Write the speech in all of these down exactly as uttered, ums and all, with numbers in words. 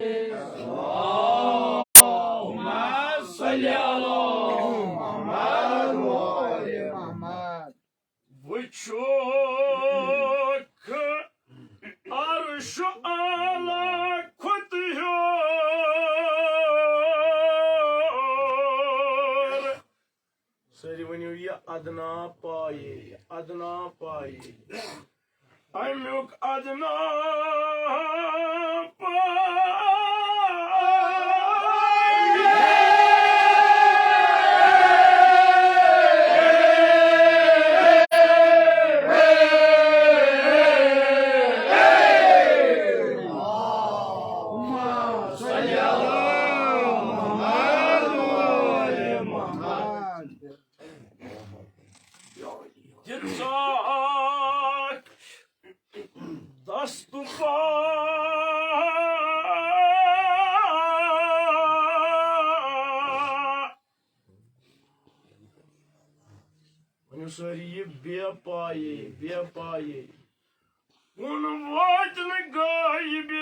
اللهم صل على محمد وآل محمد. وٕچھُکھ عرش اعلیٰ کھۄتہٕ ہیوٚر۔ سٲری ؤنِو یہِ ادنا پایے، ادنا پایے۔ اَمیُک ادنا پایے۔ دِژاکھ دست پا۔ ؤنِو سٲری یہِ بے پایے، بے پایے۔ کُن واتہِ نہٕ غٲیبِ۔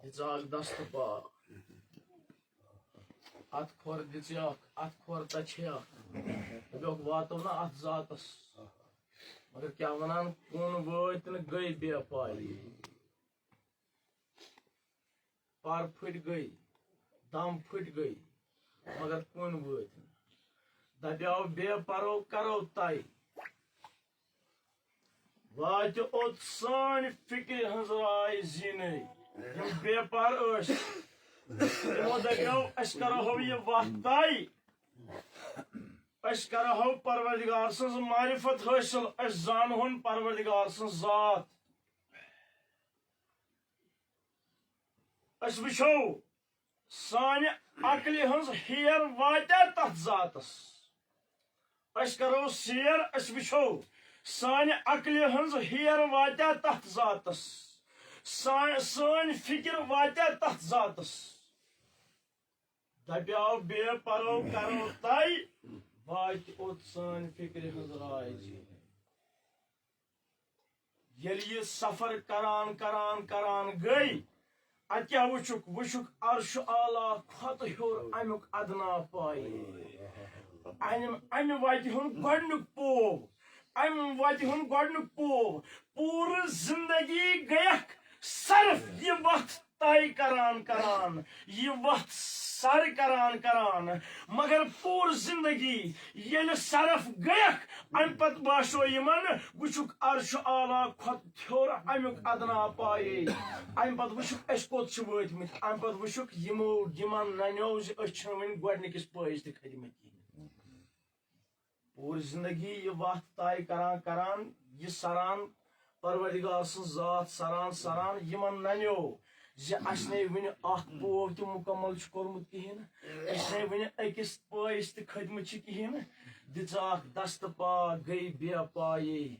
دِژاکھ دست پا۔ اتھ کھۄر دِژیکھ، اتھ کھۄر دَچھیکھ۔ دوٚپیکھ، واتو نہ اتھ ذاتس۔ مگر کیٛاہ ونان، کُن وٲتۍ نہٕ، گٔے بے پایہِ۔ پر پھٕٹۍ گٔے، دم پھٕٹۍ گٔے، مگر کُن وٲتۍ نہٕ۔ دپیاو، بے پرو کرو طے۔ واتہِ اوٚت سٲنۍ فِکرِ ہٕنٛز راے زیٖنٕے۔ یِم بے پر ٲسۍ، تِمو دَپیو، أسۍ کرہو یہِ وَتھ طے، أسۍ کرہو پروردگار سٕنٛز معرفت حٲصِل، أسۍ زانہون پروردگار سٕنٛز ذات۔ أسۍ وٕچھو سانہِ عقلہِ ہٕنٛز ہیر واتیٛا تتھ ذاتس؟ أسۍ کرو سیر، أسۍ وٕچھو سانہِ عقلہِ ہٕنٛز ہیر واتیٛا تتھ ذاتس؟ سا-، سٲنۍ فِکر واتیٛا تتھ ذاتس؟ دپیاو، بے پرو کرو طے، واتہِ اوٚت سٲنۍ فِکرِ ہٕنٛز راے زیٖنٕے۔ ییٚلہِ یہِ سفر کران، کران، کران گٔے، اتہِ کیٛاہ وٕچھُکھ؟ وٕچھُکھ عرش اعلیٰ کھۄتہٕ ہیوٚر امیُک ادنا پایہِ۔ امہِ، امہِ وتہِ ہُنٛد گۄڈنیُک پوو، امہِ وتہِ ہُنٛد گۄڈنیُک پوو۔ پوٗرٕ زندگی گٔیکھ صرف یہِ وتھ طے کران کران، یہِ وتھ سر کران کران، مگر پوٗرٕ زندگی ییٚلہِ صرف گٔیکھ، امہِ پتہٕ باسیو یِمن، وٕچھُکھ عرش اعلیٰ کھۄتہٕ ہیوٚر امیُک ادنا پایے۔ امہِ پتہٕ وٕچھُکھ أسۍ کوٚت چھِ وٲتمٕتۍ، امہِ پتہٕ وٕچھُکھ یِمو، یِمن ننیو زِ أسۍ چھِنہٕ وۄنۍ گۄڈنِکِس پٲیِس تہِ کھٔتمٕتۍ کِہیٖنۍ۔ پوٗرٕ زندگی یہِ وتھ طے کران کران، یہِ سران، پروردگار سٕنٛز ذات سران سران، یِمن ننیو زِ اسہِ نے وُنہِ اکھ پوو تہِ مکمل چھُ کوٚرمُت کِہیٖنۍ نہٕ، أسۍ نے وُنہِ أکِس پٲیِس تہِ کھٔتمٕتۍ چھِ کِہیٖنۍ نہٕ۔ دِژاکھ دست پا، گٔے بے پایے۔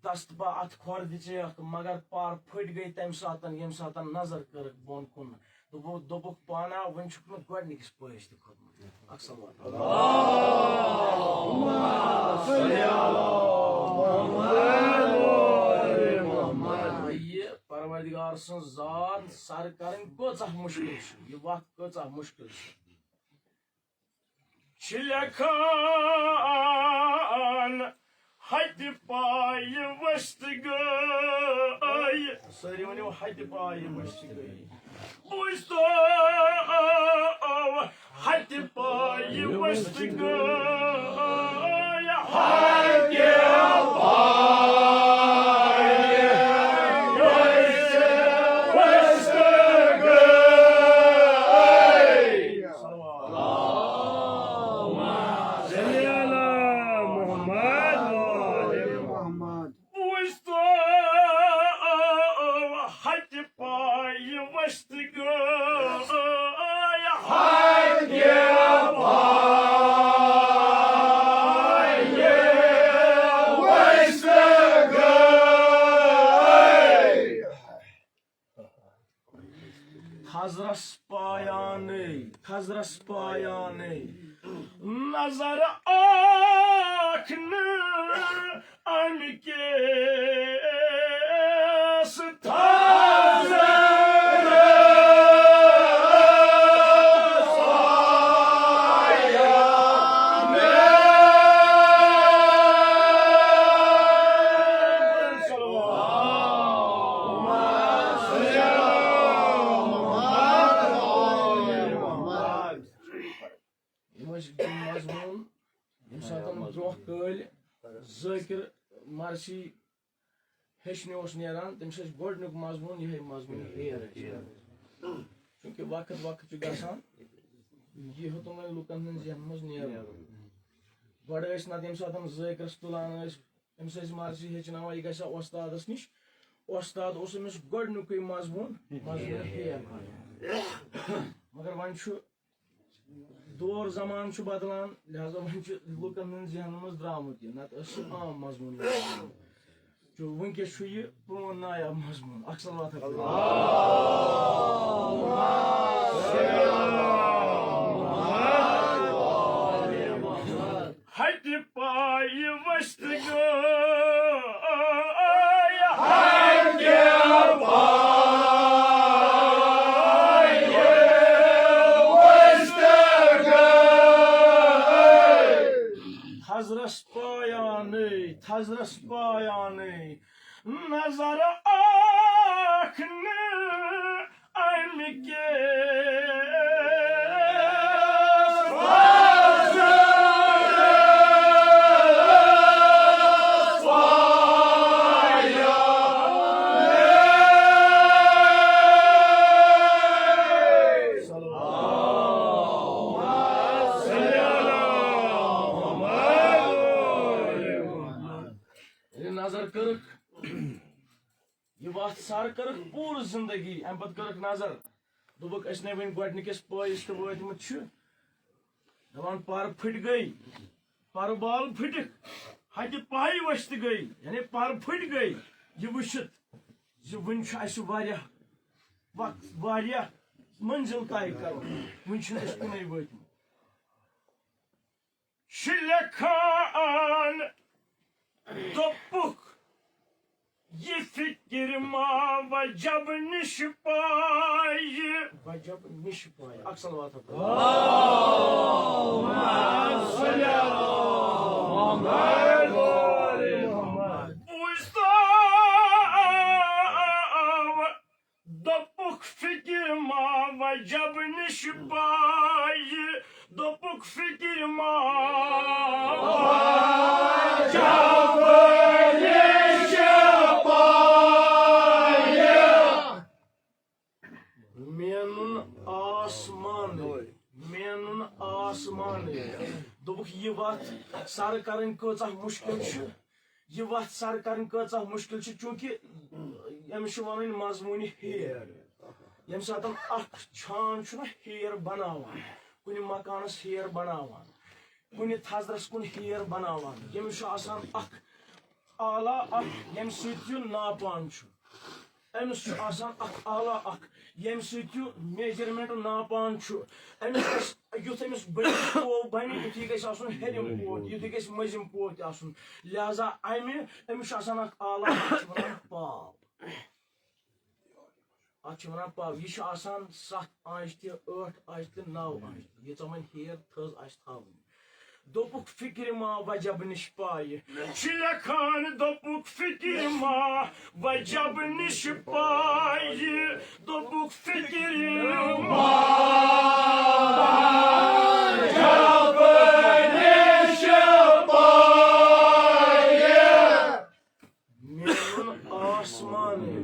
دست پا اتھ کھۄر دِژیکھ، مگر پر پھٔٹۍ گٔے تمہِ ساتن، ییٚمہِ ساتن نظر کٔرٕکھ بۄن کُن۔ دوٚپُکھ، دوٚپُکھ پانا، وۄنۍ چھُکھ نہٕ گۄڈٕنِکِس پٲیِس تہِ کھوٚتمُت۔ اکھ صلوات۔ اللہم صل علی محمد و آل محمد۔ یہِ پروردگار سٕنٛز ذات سر کرٕنۍ کۭژاہ مُشکِل چھِ، یہِ وَتھ کۭژاہ مُشکِل چھِ۔ چھِ لیکھان ہتہِ پایہِ ؤسۍ تہٕ گٔے۔ سٲری ؤنِو، ہتہِ پایہِ ؤسۍ تہٕ گٔے۔ بوٗزتو، ہتہِ پایہِ ؤسۍ تہٕ گٔے۔ ہتہِ پایہِ ؤسۍ تہٕ گٔے۔ اللہم صل علی محمد و آل محمد۔ بوٗزتو، ہتہِ پایہِ ؤسۍ تہٕ گٔے۔ ہتہِ پایہِ تھزرس پایانے، تھزرس پایانے۔ نظر اکھ نہٕ امہِ کِس تھزرس یِم ٲسۍ تِم مضموٗن، ییٚمہِ ساتہٕ برٛونٛہہ کٲلۍ ذٲکِر مرثی ہیٚچھنہِ اوس نیران، تٔمِس ٲسۍ گۄڈٕنیُک مضموٗن یِہوٚے مضموٗن ہیر ٲسۍ۔ چوٗنٛکہِ وقت وقت چھُ گژھان، یہِ ہیوٚتُن وۄنۍ لُکن ہٕنٛدۍ ذہنن منٛز نیرُن۔ گۄڈٕ ٲسۍ نتہٕ ییٚمہِ ساتہٕ ذٲکرس تُلان ٲسۍ، أمِس ٲسۍ مرثی ہیٚچھناوان، یہِ گژھِ ہا وۄستادس نِش۔ وۄستاد اوس أمِس گۄڈٕنیُکُے مضموٗن، مضموٗن ہیر۔ مگر وۄنۍ چھُ دور زمانہٕ چھُ بدلان، لہذا وۄنۍ چھُ لُکن ہٕنٛدۍ ذہنن منٛز درٛامُت یہِ، نتہٕ ٲس سُہ عام مضموٗن۔ چھُ، وٕنکیٚس چھُ یہِ پرون نایاب مضموٗن۔ اکھ صلوات ہا پٔرِو۔ ہتہِ پایہِ ؤستہٕ گٔے، ہتہِ پایہِ ؤستہٕ گٔے۔ تھزرس پایانے، تھزرس پایانے۔ نظر اکھ نہٕ امہِ کِس ییٚلہِ نظر کٔرٕکھ، یہِ وَتھ سَر کٔرٕکھ پوٗرٕ زِندگی، اَمہِ پَتہٕ کٔرٕکھ نظر، دوٚپُکھ، أسۍ نے وۄنۍ گۄڈٕنِکِس پٲیِس تہِ وٲتۍمٕتۍ چھِ۔ دَپان، پَرٕ پھٕٹۍ گٔے، پَرٕ بال پھٕٹِکھ، ہَتہِ پَے ؤسۍ تہِ گٔے، یعنی پَرٕ پھٕٹۍ گٔے۔ یہِ وٕچھِتھ زِ وٕنہِ چھُ اَسہِ واریاہ وقت، واریاہ مٔنزِل طے کَرُن، وٕنہِ چھِنہٕ أسۍ کُنے وٲتۍمٕتۍ۔ چھِ لیکھان، دوٚپُکھ، یہِ فِکِر ما وجب نِش پایہِ۔ وجب نِش پایہِ۔ اکھ صلوات ہا پٔرِو۔ بوٗزتو، دوٚپُکھ، فِکِر ما وجب نِش پایہِ، دوٚپُکھ، فِکِر ما وجب نِش پایہِ۔ مینُن آسمانٕے، مینُن آسمانٕے۔ دوٚپُکھ، یہِ وَتھ سَر کَرٕنۍ کۭژاہ مُشکِل چھِ۔ یہِ وَتھ سَر کَرٕنۍ کۭژاہ مُشکِل چھِ، چوٗنٛکہِ أمِس چھُ وَنٕنۍ مضموٗنہِ ہیر۔ ییٚمہِ ساتہٕ اَکھ چھان چھُنہ ہیر بَناوان، کُنہِ مکانَس ہیر بَناوان، کُنہِ تھزرَس کُن ہیر بَناوان، ییٚمِس چھُ آسان اَکھ آلہ اَکھ، ییٚمہِ سۭتۍ یہِ ناپان چھُ۔ أمِس چھُ آسان اَکھ آلہ اَکھ، ییٚمہِ سۭتۍ یہِ میجرمنٹ ناپان چھُ۔ أمِس گژھِ، یُتھ أمِس بٔڑِس پوو بَنہِ، یُتھُے گژھِ آسُن ہیٚرِم پوو تہِ، یُتھُے گژھِ مٔنٛزِم پوو تہِ آسُن۔ لہذا اَمہِ، أمِس چھُ آسان اَکھ آلہ، اَتھ چھِ وَنان پاو۔ اَتھ چھِ وَنان پاو۔ یہِ چھُ آسان سَتھ آنٛچہِ تہِ، ٲٹھ آنٛچہِ تہِ، نَو آنٛچہِ تہِ، ییٖژاہ وۄنۍ ہیر تھٔز آسہِ تھاوٕنۍ۔ دوٚپُکھ، فِکرِ ما وجب نِش پایہِ۔ چھِ لیکھان، دوٚپُکھ، فِکرِ ما وجب نِش پایہِ۔ دوٚپُکھ، فِکرِ ما وجب نِش پایہِ۔ مینُن آسمانٕے۔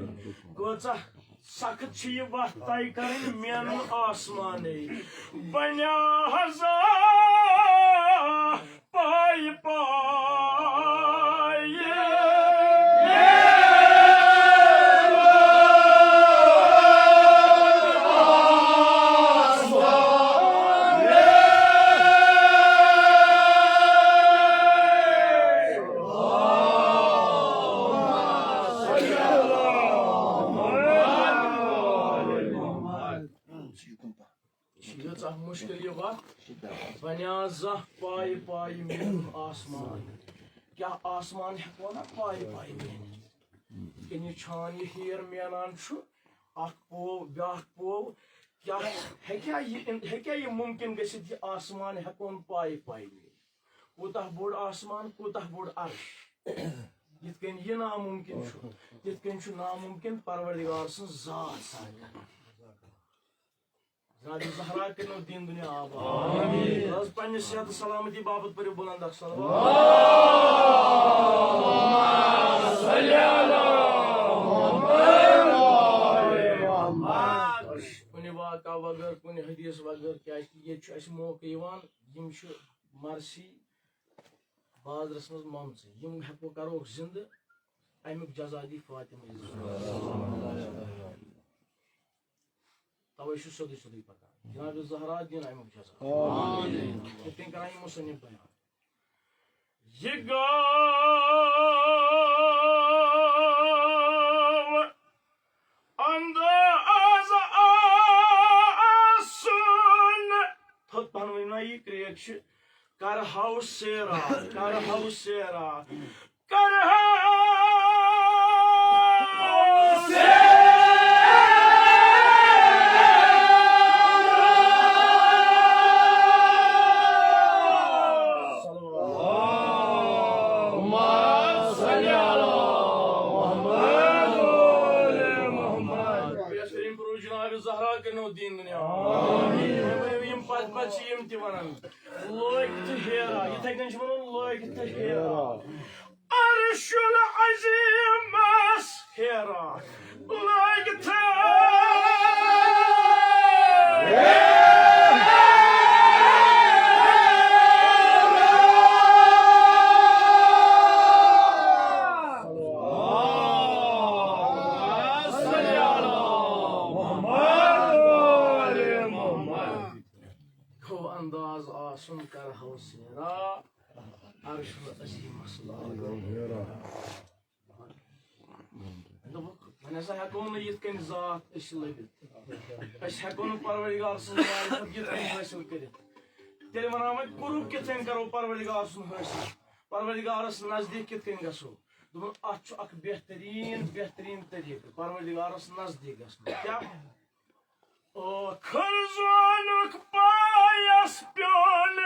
کۭژاہ سخت چھِ یہِ وَتھ طے کَرٕنۍ، مینُن آسمانٕے۔ بنیٛا حضا پایہِ پایہِ۔ بنیٛا زانٛہہ پایہِ پایہِ مینُن آسمان؟ کیٛاہ آسمان ہٮ۪کو نا پایہِ پایہِ میٖنِتھ؟ یِتھ کٔنۍ یہِ چھان یہِ ہیر مینان چھُ، اکھ پوو بیٛاکھ پوو، کیٛاہ ہیٚکیٛاہ یہِ، ہیٚکیٛاہ یہِ مُمکِن گٔژھِتھ، یہِ آسمان ہٮ۪کون پایہِ پایہِ میٖنِتھ؟ کوٗتاہ بوٚڑ آسمان، کوٗتاہ بوٚڑ عرش۔ یِتھ کٔنۍ یہِ نامُمکِن چھُ، تِتھ کٔنۍ چھُ نامُمکِن پروردگار سٕنٛز ذات سان کرٕنۍ۔ جناب زہرا کٔرِنو دیٖن دُنیا آباد۔ آمین۔ آز پننہِ صحت سلامتی باپتھ پٔرِو بُلند اکھ صلوات۔ کُنہِ واقعہ وغٲر، کُنہِ حدیث وغٲر، کیازِ کہِ ییٚتہِ چھُ اَسہِ موقعہٕ یِوان، یِم چھِ مرثی بازرس منٛز مۄمژٕ، یِم ہٮ۪کو، کروکھ زِندٕ، اَمیُک جزا دی فاطمہ۔ توے چھُ سیوٚدُے سیوٚدُے پکان۔ جناب زہرا دِن اَمیُک جزا۔ آمین۔ یِتھ کٔنۍ کران یہِ مصنف بیان۔ یہِ گوٚو انداز آسُن۔ تھوٚد پہن ؤنِو نا، یہِ کرٛیک چھِ۔ کر ہاو سیرا، کر ہاو سیرا۔ جناب زہرا کٔرِنو دیٖن دُنیا۔ یِم پتہٕ پتہٕ چھِ یِم تہِ وَنان، لٲگۍ تہٕ ہیرا، یِتھَے کٔنۍ چھِ وَنان، لٲگۍ تہٕ ہیرا۔ عرش العظیمس ہیرا لٲگتھ۔ گوٚو انداز آسُن کرہو سیرا۔ عرش العظیمس لٲگِتھ۔ دوٚپُکھ، وۄنۍ ہسا ہٮ۪کو نہٕ یِتھ کٔنۍ ذات أسۍ لٔبِتھ۔ أسۍ ہٮ۪کو نہٕ پروردگار سٕنٛز معرفت یِتھ کٔنۍ حٲصِل کٔرِتھ۔ تیٚلہِ وَنان وۄنۍ قرب کِتھ کٔنۍ کرو پروردگار سُنٛد حٲصِل؟ پروردگارس نزدیٖک کِتھ کٔنۍ گژھو؟ دوٚپُن، اَتھ چھُ اکھ بہتریٖن، بہتریٖن طریٖقہٕ پروردگارس نزدیٖک گژھنُک۔ کیٛاہ؟ ٲخٕر زونُکھ پایَس پیوٚن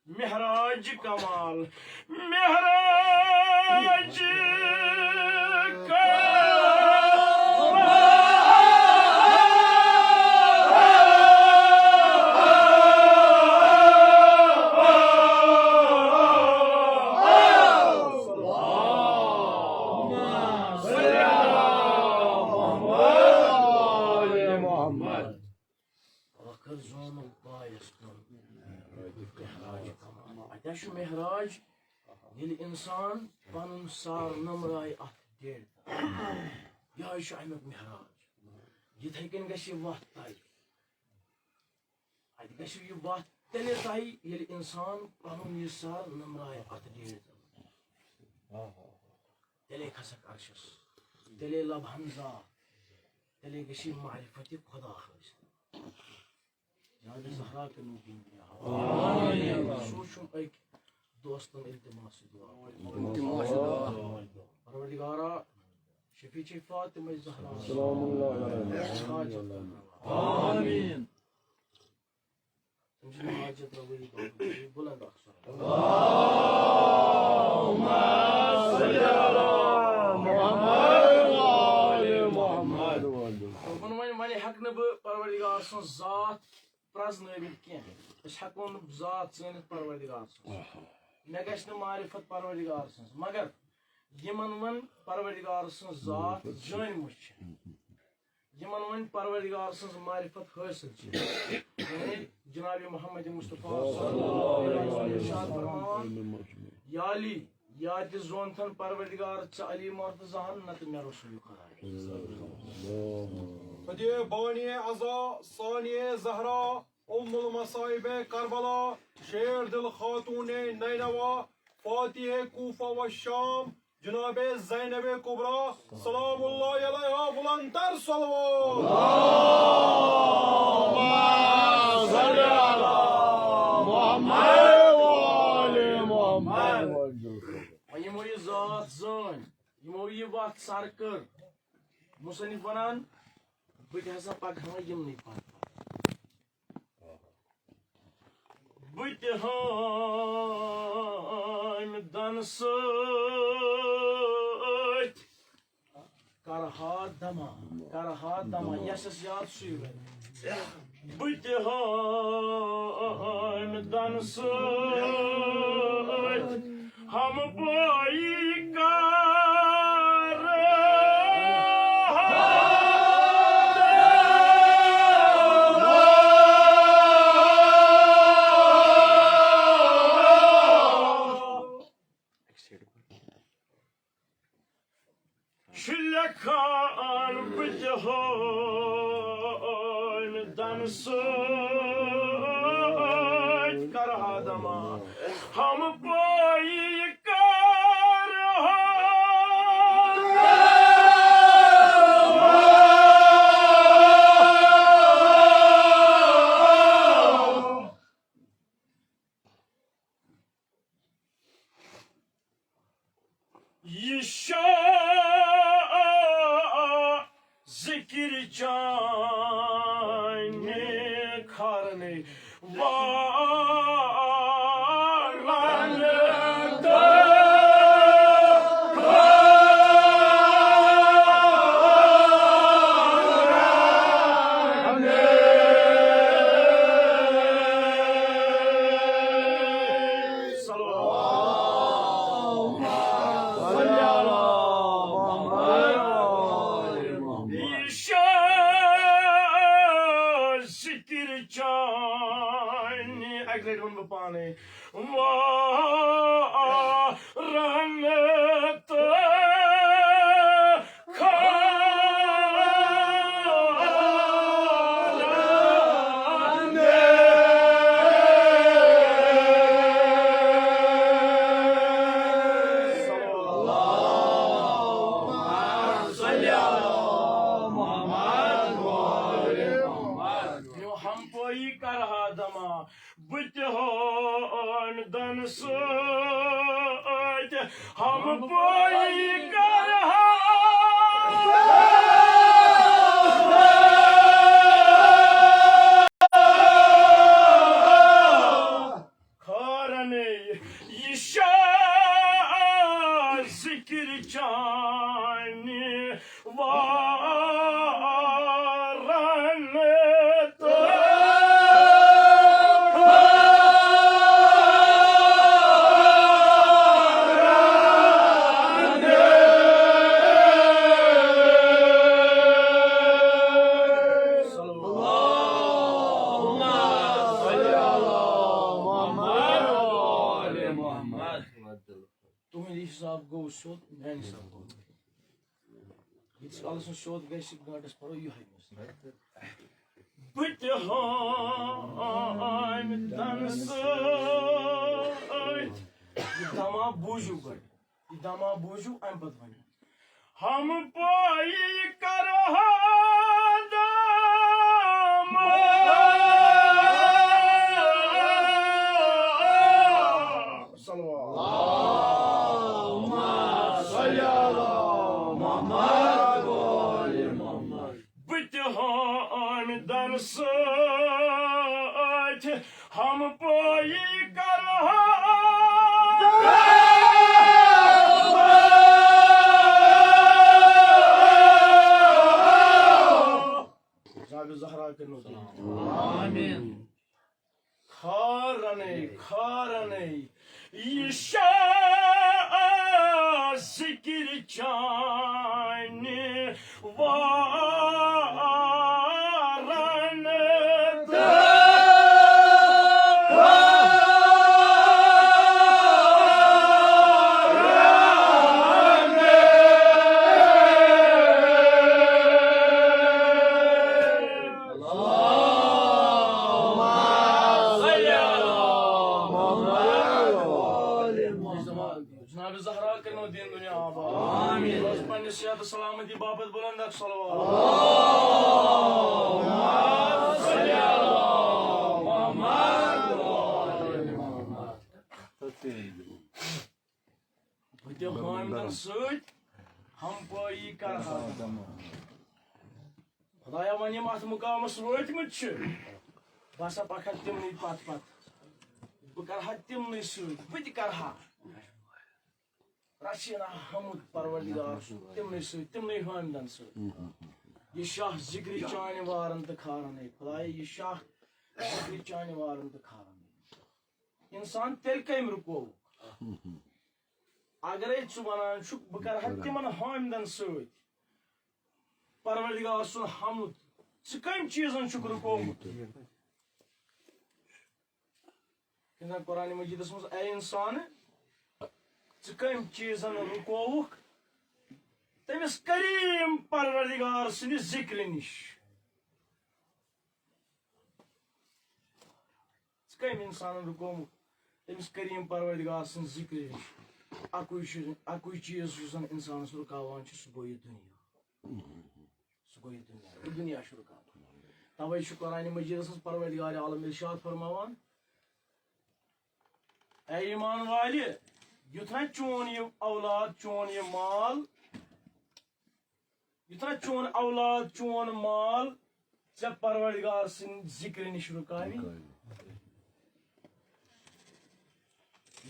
معراج کمال، معراج کمال۔ ٲخٕر زونُن پایَس کُن۔ معراج کمال۔ اَتہِ چھُ معراج، ییٚلہِ اِنسان پَنُن سار نمرایہِ اَتھ ڈیڈِ تَل۔ یِہوٚے چھُ اَمیُک معراج۔ یِتھَے کٔنۍ گژھِ یہِ وَتھ تَلہِ۔ اَتہِ گژھِ یہِ وَتھ تیٚلے تَلہِ، ییٚلہِ اِنسان پَنُن یہِ سار نمرایہِ اَتھ ڈیڈِ تَل۔ تیٚلے کھسکھ عرشَس، تیٚلے لَبہٕ ہن ذات، تیٚلے گژھِ یہِ معرفت خدا حٲصِل۔ جناب زہرا کٔرِنو دیٖن دُنیا۔ آمین۔ سوٗنٛچُم أکۍ دوستن التماس دعا۔ التماس دعا۔ پروردگارا، شفیع فاطمہ زہرا۔ سلام اللہ علیہا۔ حاجت روا۔ آمین۔ تٔمۍ سٕنٛدِ حاجت روا باپتھ بلند اکھ سر۔ اللہم صل علی محمد و آل محمد۔ دوٚپُن، وۄنۍ، وۄنۍ ہٮ۪کہٕ نہٕ بہٕ پروردگار سٕنٛز ذات پرٛزنٲوِتھ کینٛہہ۔ أسۍ ہٮ۪کو نہٕ ذات زٲنِتھ پروردگار سٕنٛز۔ مےٚ گژھِ نہٕ معرفت پروردگار سٕنٛز۔ مگر یِمن وۄنۍ پروردگار سٕنٛز ذات زٲنمٕژ چھِ، یِمن وۄنۍ پروردگار سٕنٛز معرفت حٲصِل چھِ، یعنی جناب محمد مصطفیٰ صلی اللہ علیہ وسلم ارشاد فرماوان، یا علی، یا تہِ زونتھن پروردگار ژٕ علی مرتضیٰ ہن، نتہٕ مےٚ رسول خدا۔ خدیو بانی عزا، ثانی زہرا، ام المصائب کربلا، شیر دل خاتون نینوا، فاتح کوفہ و شام، جناب زینب کبریٰ سلام اللہ علیہا، بلندتر صلوات۔ یِمو یہِ ذات زٲنۍ، یِمو یہِ وَتھ سَر کٔر، مُصنِف وَنان، بہٕ تہِ ہسا پَکہٕ ہا یِمنٕے پَتہٕ پَتہٕ۔ بہٕ تہِ ہامہِ دَنہٕ سۭتۍ کرہا دما، کرہا دما، یس یس یاد سُے وَنہِ۔ بہٕ تہِ ہامہِ دَنہٕ سۭتۍ ہم پٲیی کر۔ چھُ لیکھان بہٕ تہِ ہامہِ دَنہٕ سۭتۍ کرہا دما، ہم پٲیی کرہا۔ یہِ شاہ ذِکِر چانہِ کھارنٕے وارن تہٕ ذِکِر چانہِ، اَکہِ لَٹہِ وَنہٕ بہٕ پانَے، وارن تہٕ کھارن۔ ہم پٲیی کرہا دما، بہٕ تہِ ہامہِ دَنہٕ سۭتۍ ہم پٲیی کرہا۔ کھارنٕے یہِ شاہ ذِکِر چانہِ وارن تہٕ تُہُنٛد حِساب گوٚو سیوٚد، میٛانہِ حِساب گوٚو نہٕ۔ ییٖتِس کالَس نہٕ سیوٚد گژھِ، گٲنٛٹَس پَرو یِہوٚے مَسلہٕ۔ بہٕ تہِ ہامہِ دَنہٕ سۭتۍ۔ یہِ دَما بوٗزِو گۄڈٕ۔ یہِ دَما بوٗزِو، اَمہِ پَتہٕ وَنِو۔ ہم پٲیی کرہا دما۔ صلوات۔ بہٕ تہِ ہامہِ دَنہٕ سۭتۍ ہم پٲیی کرہا۔ جناب زہرا کٔرِو دُعا۔ آمین۔ کھارنٕے، کھارنٕے، یہِ شاہ ذِکِر چانہِ وارن تہٕ جناب زہرا کٔرِنو دین دنیا آباد۔ آمین۔ روز پننہِ صحت و سلامتی باپتھ بلند اکھ صلوات۔ اللہم صل علی محمد۔ تہِ ہٲمدن سۭتۍ ہمپٲیی کرہا۔ خدایا، وۄنۍ یِم اتھ مُقامس وٲتمٕتۍ چھِ، بہٕ ہسا پکہٕ ہا تِمنٕے پتہٕ پتہٕ، بہٕ کرٕ ہا تِمنٕے سۭتۍ، بہٕ تہِ کرٕ ہا رچھِ ہا حمد پروردگار سُنٛد تِمنٕے سۭتۍ، تِمنٕے ہٲمدن سۭتۍ۔ یہِ شاہ ذکرِ چانہِ وارن تہٕ کھارن ہے، خدایا، یہِ شاہ ذکرِ چانہِ وارن تہٕ کھارن ہے۔ انسان تیٚلہِ کمہِ رُکووُکھ؟ اگرے ژٕ ونان چھُکھ، بہٕ کرٕ ہا تِمن ہٲمدن سۭتۍ پروردگار سُنٛد حمد، ژٕ کمہِ چیٖزن چھُکھ رُکومُت؟ یہِ زن قرآن مجیدس منٛز، اے انسان، ژٕ کمہِ چیٖزن رُکووُکھ تٔمِس کریم پروردگار سٕنٛدِ ذکرِ نِش؟ ژٕ کٔمۍ انسانن رُکومُت أمِس کریم پروردگار سٕنٛز ذِکرِ نِش؟ اَکُے چھُ، اَکُے چیٖز یُس زَن اِنسانَس رُکاوان چھُ، سُہ گوٚو یہِ دُنیا۔ سُہ گوٚو یہِ دُنیا۔ یہِ دُنیا چھُ رُکاوان۔ تَوَے چھُ قرآنِ مجیٖدَس منٛز پروردگار عالم ارشاد فرماوان، اے ایمان والہِ، یُتھ نہ چون یہِ اولاد، چون یہِ مال، یُتھ نہ چون اولاد، چون مال ژےٚ پروردگار سٕنٛدِ ذِکرِ نِش رُکاوِ۔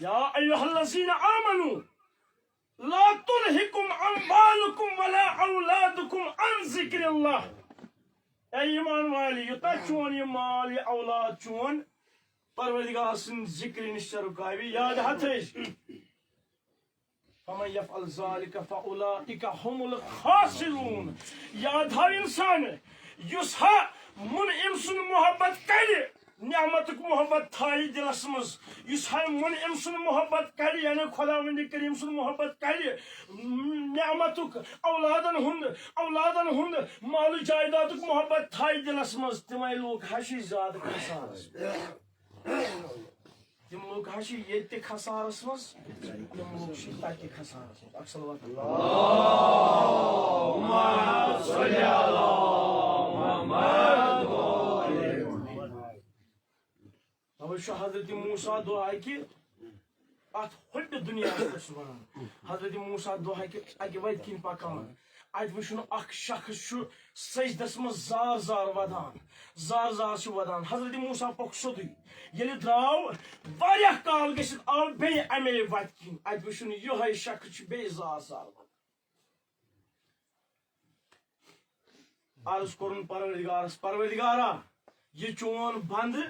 یا ایھا الذین آمنوا لا تلھکم اموالکم ولا اولادکم عن ذکر اللہ۔ اے ایمان والہِ، یوٚتام چون یہِ مال، یہِ اولاد چون پروردگار سٕنٛدِ ذِکرِ نِش ژےٚ رُکاوِ، یاد ہا تھٲیِزِ۔ فمن یفعل ذلک فاولئک هم الخاسرون۔ یاد تھاو انسان، یُس ہا مُنعِم سُنٛد محبت کرِ، نعمتُک محبت تھایہِ دِلس منٛز، یُس ہا مُنعِم سُنٛد محبت کرِ، یعنی خداوندِ کریم سُنٛد محبت کرِ، نعمتُک، اولادن ہُنٛد، اولادن ہُنٛد، مال و جائیدادُک محبت تھایہِ دِلس منٛز، تِمے لوٗکھ ہا چھِ زیادٕ خسارس منٛز۔ تِم لوٗکھ ہا چھِ ییٚتہِ تہِ خسارس منٛز، تِم لوٗکھ چھِ تَتہِ تہِ خسارس منٛز۔ اکھ صلوات۔ توے چھُ حضرت موسیٰ دۄہ اَکہِ اَتھ ہۄپہِ دُنیاہَس پٮ۪ٹھ سُہ وَنان۔ حضرت موسیٰ دۄہ اَکہِ، اَکہِ وَتہِ کِنۍ پَکان۔ اَتہِ وٕچھُن اَکھ شخص چھُ سجدس منٛز زار زار وَدان، زار زار چھُ وَدان۔ حضرت موسیٰ پوٚک سیوٚدُے۔ ییٚلہِ درٛاو، واریاہ کال گٔژھِتھ آو بیٚیہِ اَمے وَتہِ کِنۍ۔ اَتہِ وٕچھُن یِہوٚے شخص چھُ بیٚیہِ زار زار وَدان۔ عرض کوٚرُن پروردگارس، پروردگارا، یہِ چون بندٕ،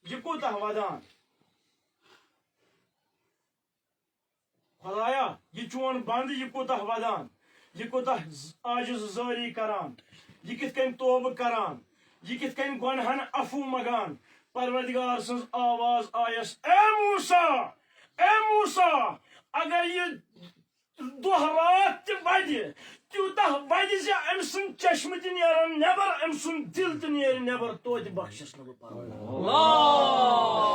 یہِ کوٗتاہ وَدان؟ خدایا، یہِ چون بندٕ، یہِ کوٗتاہ وَدان، یہِ کوٗتاہ ز-، عاجز زٲری کران، یہِ کِتھ کٔنۍ توبہٕ کران، یہِ کِتھ کٔنۍ گۄنہن عفو منگان؟ پروردگار سٕنٛز آواز آیس، اے موسیٰ، اے موسیٰ، اگر یہِ دۄہ راتھ تہِ وَدِ، تیوٗتاہ وَدِ زِ أمۍ سُنٛد چشمہٕ تہِ نیرن نٮ۪بر، أمۍ سُنٛد دِل تہِ نیرِ نٮ۪بر، توتہِ بخشس نہٕ بہٕ پروردگار۔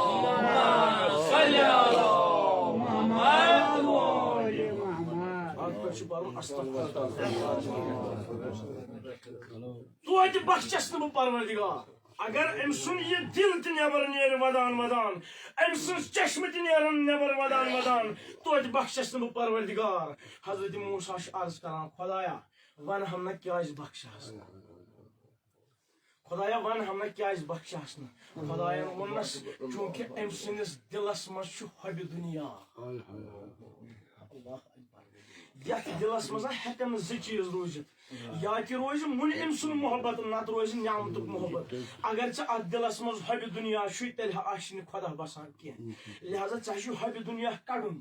اللہم صل علی محمد و آل محمد۔ اَتھ پٮ۪ٹھ چھُ پَرُن استغفر۔ توتہِ بخشس نہٕ بہٕ پروردگار۔ اگر أمۍ سُنٛد یہِ دِل تہِ نٮ۪بر نیرِ وَدان وَدان، أمۍ سٕنٛز چشمہٕ تہِ نیرن نٮ۪بر وَدان وَدان، توتہِ بخشس نہٕ بہٕ پروردگار۔ حضرت موسیٰ چھُ عرض کران، خدایا، وَن ہم نہ کیٛازِ بخشہس نہٕ؟ خدایا، وَن ہم نہ کیٛازِ بخشہس نہٕ؟ خدایَن ووٚننس، چوٗنٛکہِ أمۍ سٕنٛدِس دِلس منٛز چھُ حۄبِ دُنیا۔ اللہ اکبر۔ یتھ دلس منٛز ہیکن نہٕ زٕ چیز روٗزِتھ۔ یا تہِ روزِ مُنعِم سُنٛد محبت، نتہٕ روزِ نعمتُک محبت۔ اگر ژےٚ اتھ دلس منٛز حۄبِ دُنیا چھُے، تیٚلہِ ہا آسہِ نہٕ خۄدا بسان کینٛہہ۔ لہذا ژےٚ چھُے حۄبِ دُنیا کڑُن۔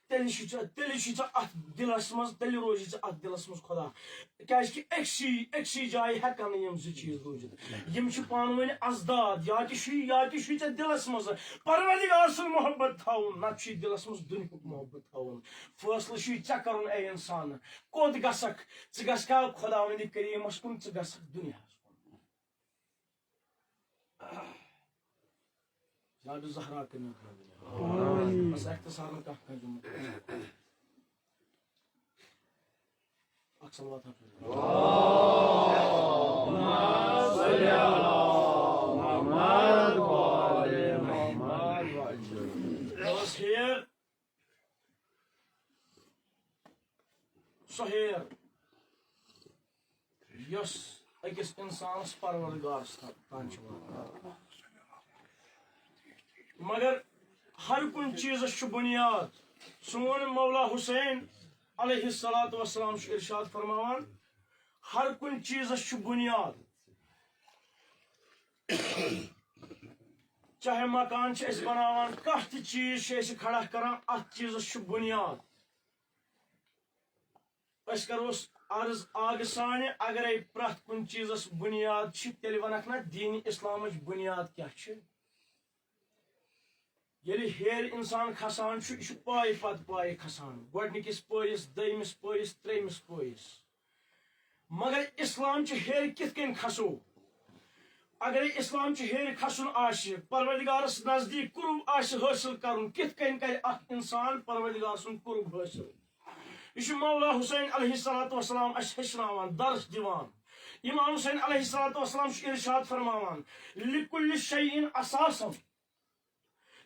تیٚلہِ چھُے ژےٚ، تیٚلہِ چھُے ژےٚ اتھ دلس منٛز، تیٚلہِ روزِ ژےٚ اتھ دلس منٛز خۄدا۔ کیازِ کہِ أکسٕے، أکسٕے جایہِ ہیکن نہٕ یِم زٕ چیز روٗزِتھ۔ یِم چھِ پانہٕ ؤنۍ اضداد۔ یا تہِ چھُے، یا تہِ چھُے ژےٚ دلس منٛز پروردگار سُنٛد محبت تھاوُن، نتہٕ چھُے دلس منٛز دُنیہُک محبت تھاوُن۔ فٲصلہٕ چھُے ژےٚ کرُن، اے انسان، کوٚت گژھکھ؟ ژٕ گژھکھا خداوندِ کریمس کُن، ژٕ گژھکھ دُنیاہس کُن؟ جناب زہرا کٔرِو دُنیا۔ بس اختصارن کانٛہہ کانٛہہ دِمو۔ اکھ صلوات حضرت۔ اللہم صل علی محمد و آل محمد۔ بس ہیر۔ سۄ ہیر، یۄس أکِس اِنسانَس پروردگارَس تام چھِ واتان۔ مگر ہر کُنہِ چیٖزَس چھُ بُنیاد۔ سون مولا حسین علیہ الصلوۃ والسلام چھُ ارشاد فرماوان، ہر کُنہِ چیٖزَس چھُ بُنیاد۔ چاہے مکان چھِ أسۍ بناوان، کانٛہہ تہِ چیٖز چھِ أسۍ کھڑا کران، اَتھ چیٖزَس چھُ بُنیاد۔ أسۍ کروس عرض آگہٕ سانہِ، اگرے پرٛٮ۪تھ کُنہِ چیٖزس بُنیاد چھِ، تیٚلہِ ونکھ نہ دین اسلامٕچ بُنیاد کیٛاہ چھِ؟ ییٚلہِ ہیرِ انسان کھسان چھُ، یہِ چھُ پایہِ پتہٕ پایہِ کھسان، گۄڈنِکِس پٲیِس، دوٚیمِس پٲیِس، ترٛیٚیمِس پٲیِس۔ مگر اسلام چہِ ہیرِ کِتھ کٔنۍ کھسو؟ اگرے اسلام چہِ ہیرِ کھسُن آسہِ، پروردگارس نزدیک قرب آسہِ حٲصِل کرُن، کِتھ کٔنۍ کرِ اکھ انسان پروردگار سُنٛد قرب حٲصِل؟ یہِ چھُ مولا حسین علیہ الصلوۃ والسلام اَسہِ ہیٚچھناوان، درس دِوان۔ امام حسین علیہ الصلوۃ والسلام چھُ ارشاد فرماوان، لکل شیء اساسا،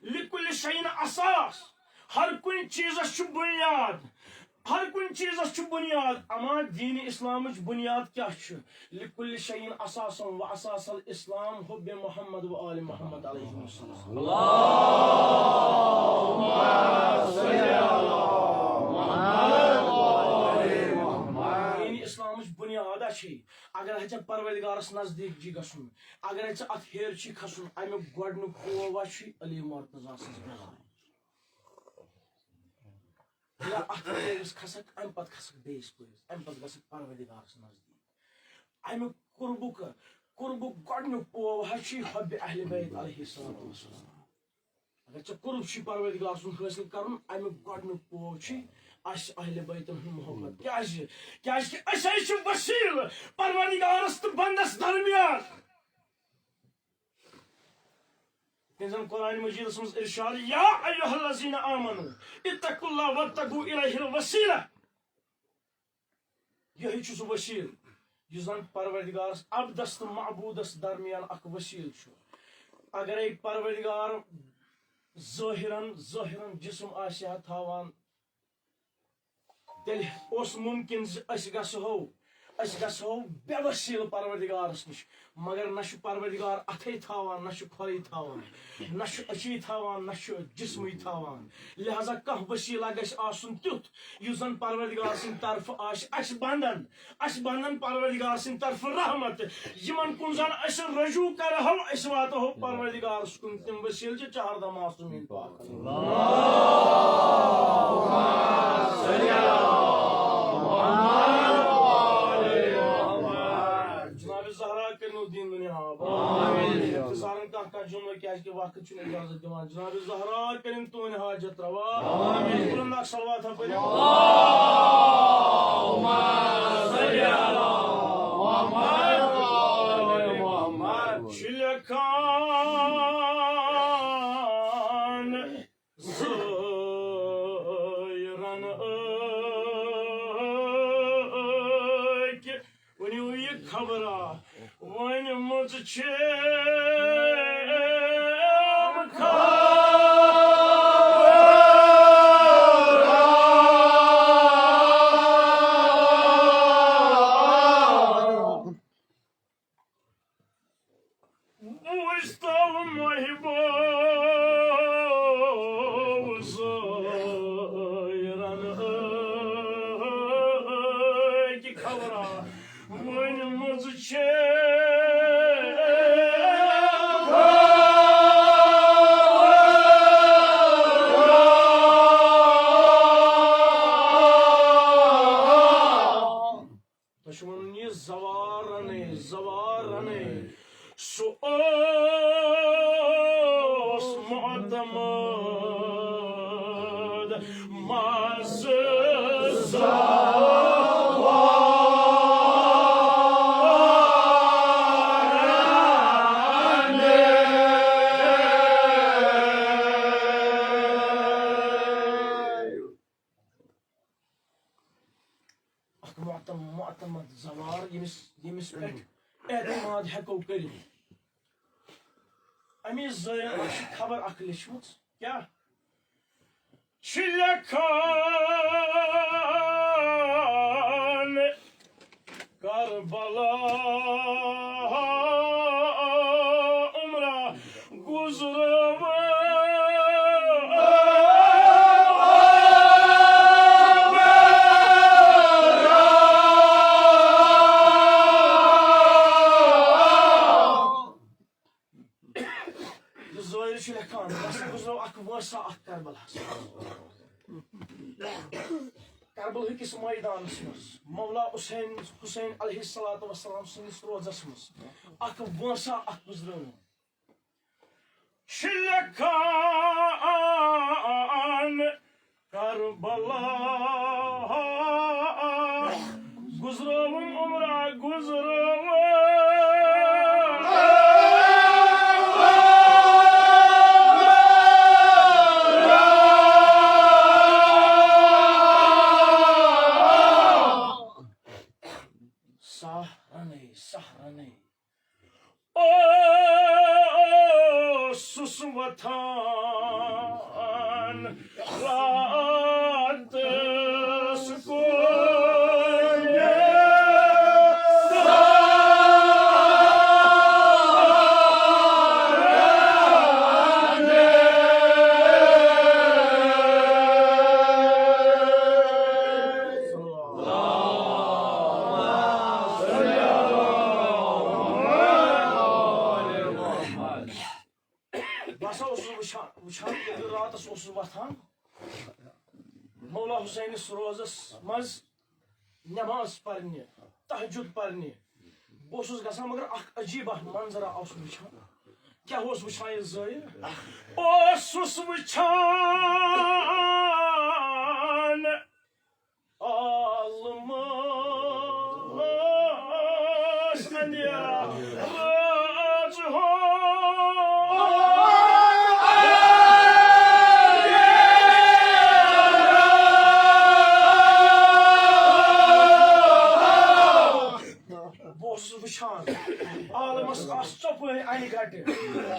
لکل شیء اساس، ہر کُنہِ چیٖزس چھُ بُنیاد، ہر کُنہِ چیٖزس چھُ بُنیاد۔ اما دین اسلامٕچ بُنیاد کیٛاہ چھُ؟ لکل شیء اساسا و اساس الاسلام حب محمد و آل محمد علیہ السلام۔ دین اسلامٕچ بُنیاد چھے، اگر ژےٚ پروردگارس نزدیک جی گژھُن، اگر ژےٚ اتھ ہیر چھی کھسُن، امیُک گۄڈنیُک پوو چھُے علی مرتضی سٕنٛز بیٚہوان۔ یا اتھ پٲرِس کھسکھ، امہِ پتہٕ کھسکھ بیٚیِس پٲرِس، امہِ پتہٕ گژھکھ پروردگارس نزدیٖک۔ امیُک قربُک، قربُک گۄڈنیُک پوو حظ چھُ حب اہل بیت علیہ الصلوۃ والسلام۔ اگر ژےٚ قرب چھُے پروردگار سُنٛد حٲصِل کرُن، امیُک گۄڈنیُک پوو چھُ اَسہِ اہل بیتن ہُنٛد محبت۔ کیازِ؟ کیازِ کہِ أسۍ حظ چھِ وسیٖلہٕ پروردگارس تہٕ بندس درمیان۔ یِتھ کٔنۍ زن قرآن مجیدس منٛز ارشاد، یا ایھا الذین آمنوا اتقوا اللہ وابتغوا الیہ الوسیلہ۔ یہے چھُ سُہ وسیلہٕ یُس زن پروردگارس، عبدس تہٕ معبودس درمیان اکھ وسیلہٕ چھُ۔ اگرے پروردگار ظٲہرن، ظٲہرن جسم آسہِ ہا تھاوان، تیٚلہِ اوس مُمکِن زِ أسۍ گژھو، أسۍ گژھو بے وسیلہٕ پروردگارس نِش، مگر نہ چھُ پروردگار اتھے تھاوان، نہ چھُ کھۄرے تھاوان، نہ چھُ أچھے تھاوان، نہ چھُ جسمٕے تھاوان۔ لہذا کانٛہہ وسیلہ گژھِ آسُن تیُتھ یُس زن پروردگار سٕنٛدِ طرفہٕ آسہِ اَسہِ بندن، اَسہِ بندن پروردگار سٕنٛدِ طرفہٕ رحمت۔ یِمن کُن زن أسۍ رجوع کرہو، أسۍ واتہو پروردگارس کُن۔ تِم وسیلہٕ چھِ چہاردہ معصومین پاک۔ جناب زہرا کٔرِنو دین دُنیا آباد۔ آمین۔ اختصارن کانٛہہ کانٛہہ جملہٕ، کیازِ کہِ وقت چھُنہٕ اجازت دِوان۔ جناب زہرا کٔرِن تُہٕنٛدۍ حاجت روا۔ آمین۔ بلند اکھ صلوات ہا پٔرِو۔ اللہم صل علی محمد و آل محمد۔ چھِ لیکھان زٲیرن أکۍ، ؤنِو یہِ خبرا، وۄنۍ مٔژ چھِ مُجتبیٰ محبوب زٲیرن أکۍ خبرا، وۄنۍ مٔژ چھِ تۄہہِ چھُ وَنُن یہِ زوارَنَے، زوارَنَے۔ سُہ اوس معتمد مَس زوارَنَے۔ اکھ معتم-، معتمد زوار، ییٚمِس، ییٚمِس پٮ۪ٹھ اعتماد ہٮ۪کو کٔرِتھ۔ اَمی زٲیرَس چھِ خبر اکھ لیٚچھمٕژ۔ کیٛاہ؟ چھِ لیکھان أکِس مٲدانَس منٛز مولا حسین، حسین علیہ الصلوۃ والسلام سٕنٛدِس روزَس منٛز اکھ وٲنٛسا اکھ گُزرٲوٕن۔ شلکان کربلا گُزرٲوٕن عمرہ گُزرٲوٕن۔ ساہ رنے، ساہ رنے۔ اوسُس وۄتھان راتس کُن۔ بہٕ ہسا اوسُس وٕچھان، وٕچھان، ییٚلہِ بہٕ راتس اوسُس وۄتھان، مولا حسینس روزس منٛز نماز پرنہِ، تہجد پرنہِ۔ بہٕ اوسُس گژھان، مگر اکھ عجیٖب اکھ منظرا اوسُس وٕچھان۔ کیٛاہ اوس وٕچھان یہِ زٲیِر؟ اوسُس وٕچھان عالمس اندھیرا رٲژ ہو۔ بہٕ اوسُس وٕچھان، عالمس آسہٕ ژۄپٲرۍ انہِ گٹہٕ۔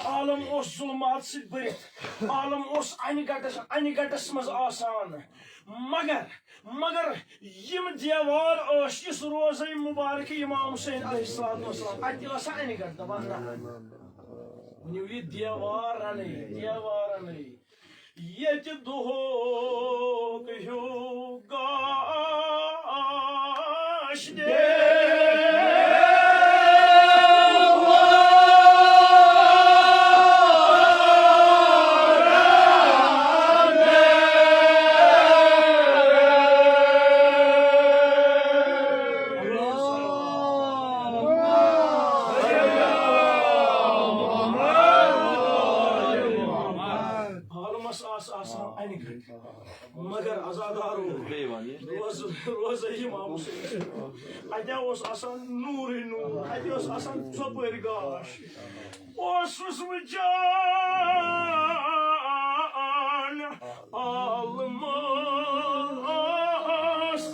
عالم اوس ظلمات سۭتۍ بٔرِتھ۔ عالم اوس انہِ گٹس، انہِ گٹس منٛز آسان۔ مگر، مگر یِم دیوار ٲسۍ یُس روزے مبارک امام حسین علیہ الصلوۃ والسلام، اتہِ ٲسا انہِ گٹہٕ؟ دپان نہ۔ ؤنِو یہِ دیوار رنے، دیوار رنے۔ ییٚتہِ دُہُک ہیوٗ گاش دے۔ عالمس آسہٕ آسان انہِ گٹہٕ، مگر عزادارو، بیٚیہِ وَن یہِ۔ روز، روزے امام حسین۔ اتہِ اوس آسان نوٗرٕے نوٗر، اتہِ اوس آسان ژۄپٲرۍ گاش۔ اوسُس وٕچھان عالمس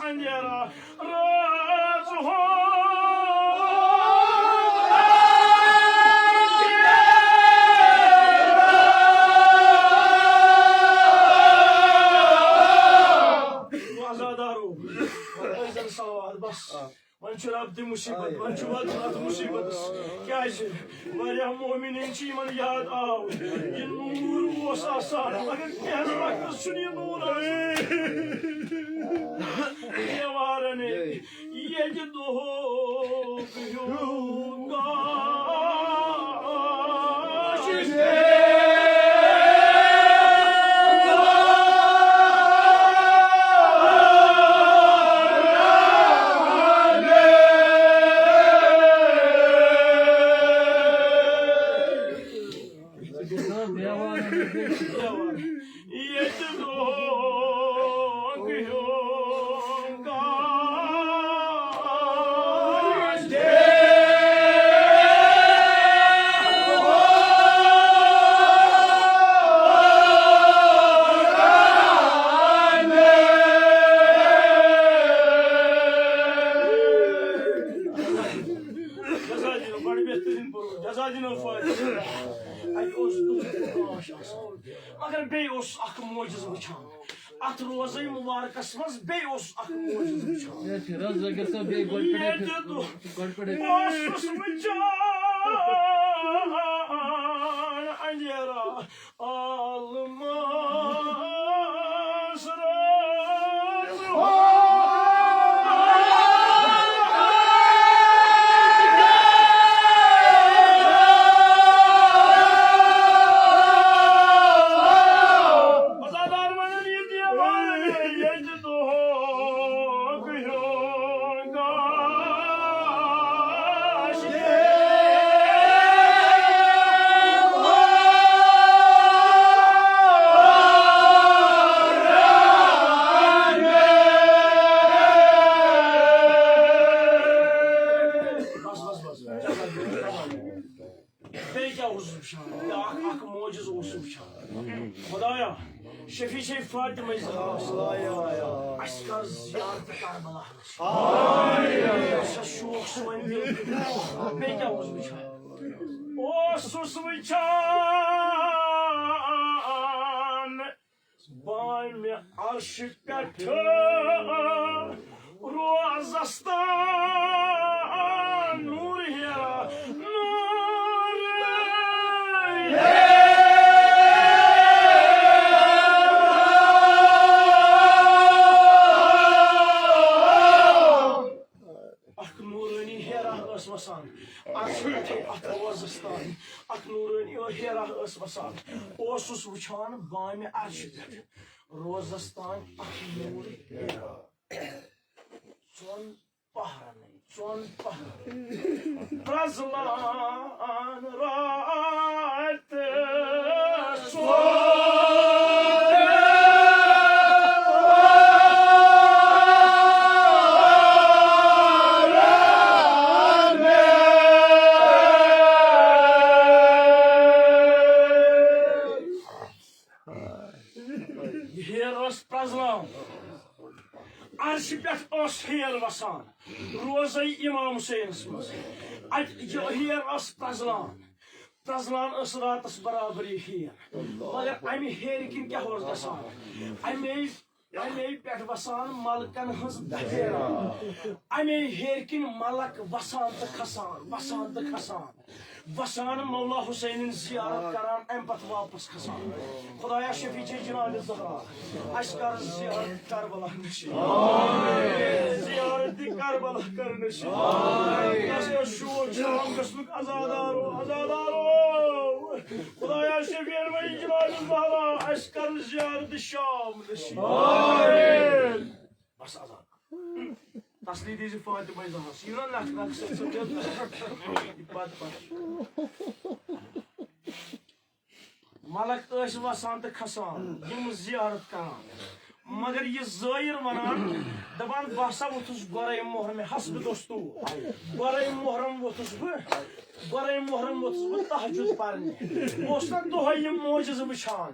اندھیرا رٲژ ہو۔ عزادارو، أسۍ زن صلوات، بس۔ وۄنۍ چھُ رب تہِ مُصیبت، وۄنۍ چھُ وۄنۍ رب مُصیبتس۔ کیٛازِ؟ واریاہ مومنیٖن چھِ یِمن یاد آو، یہِ نوٗر اوس آسان، مگر کینٛہہ وقتس چھُنہٕ یہِ نوٗر آسان۔ دیوارن ییٚتہِ دۄہُک ہیوٗ گاش۔ ییٚتہِ دۄہُک ہیوٗ گاش۔ جزا دِنو، بڑٕ بہتریٖن پروگرام۔ جزا دِنو فٲیدٕ۔ اَتہِ اوس دُہُک گاش آسان۔ مگر بیٚیہِ اوس اکھ معجزٕ وٕچھان۔ اتھ روزے مبارکس منٛز بیٚیہِ اوس اکھ معجزٕ وٕچھان۔ یہِ چھِ رز اگر سا بیٚیہِ گۄڈٕ پٮ۪ٹھَے ییٚتہِ دۄہ گۄڈٕ پٮ۪ٹھَے اوسُس وٕچھان اندھیرا عالمس رٲژ ہو۔ عزادار ونان یہِ دیوار ییٚتہِ دۄہ شفیع فاطمہ زہرا۔ اَسہِ کر زیارت کربلا۔ سا شوق سون دل۔ بیٚیہِ کیٛاہ اوس وٕچھان؟ اوسُس وٕچھان بامہِ عرشہِ پٮ۪ٹھ روزس تام نوٗر ہیرا، نوٗر ہیرا۔ اکھ نورانی ہیرا ٲس وسان، اکھ چھُ اَتھ روزس تام، اکھ نورانی ہیرا ٲس وسان۔ اوسُس وٕچھان بامہِ عرشہِ پٮ۪ٹھ روزس تام اکھ نوٗر ہیرا۔ ژۄن پہرن، ژۄن پہرن۔ پرٛزلان راتھ ژۄن۔ یہِ ہیر ٲس پرٛزلان۔ عرشہِ پٮ۪ٹھ اوس ہیر وسان، روزے امام حسینس منٛز۔ اتہِ یہِ ہیر ٲس پرٛزلان، پرٛزلان ٲس راتس برابر یہِ ہیر۔ مگر امہِ ہیرِ کِنۍ کیٛاہ اوس گژھان؟ امے، امے پٮ۪ٹھ وسان ملکن ہٕنٛز دبیرہ۔ امے ہیرِ کِنۍ ملک وسان تہٕ کھسان، وسان تہٕ کھسان۔ وسان مولا حسینن زیارت کران، امہِ پتہٕ واپس کھسان۔ خدایا شفیع جناب زہرا، اسہِ کر زیارت کربلا نصیب۔ زیارت کربلا کر نصیب۔ اسہِ کر شوق شام گژھنُک عزادارو، عزادارو۔ خدایا شفیع ولی جناب زہرا، اسہِ کر زیارت شام نصیب۔ بس عزادار۔ تسلی دیزِ فاطمہ زہرا۔ یہِ نہ نکھ نکھ سۭتۍ سۭتۍ یہِ پتہٕ پتہٕ۔ ملک ٲسۍ وسان تہٕ کھسان، یِم زیارت کران۔ مگر یہِ زٲیِر ونان، دپان، بہٕ ہسا ووٚتھُس گۄرے محرم حسب دستور۔ گۄرے محرم ووٚتھُس بہٕ، گۄرے محرم ووٚتھُس بہٕ تہجد پرنہِ۔ بہٕ اوسُس نہ دۄہے یِم معجزٕ وٕچھان،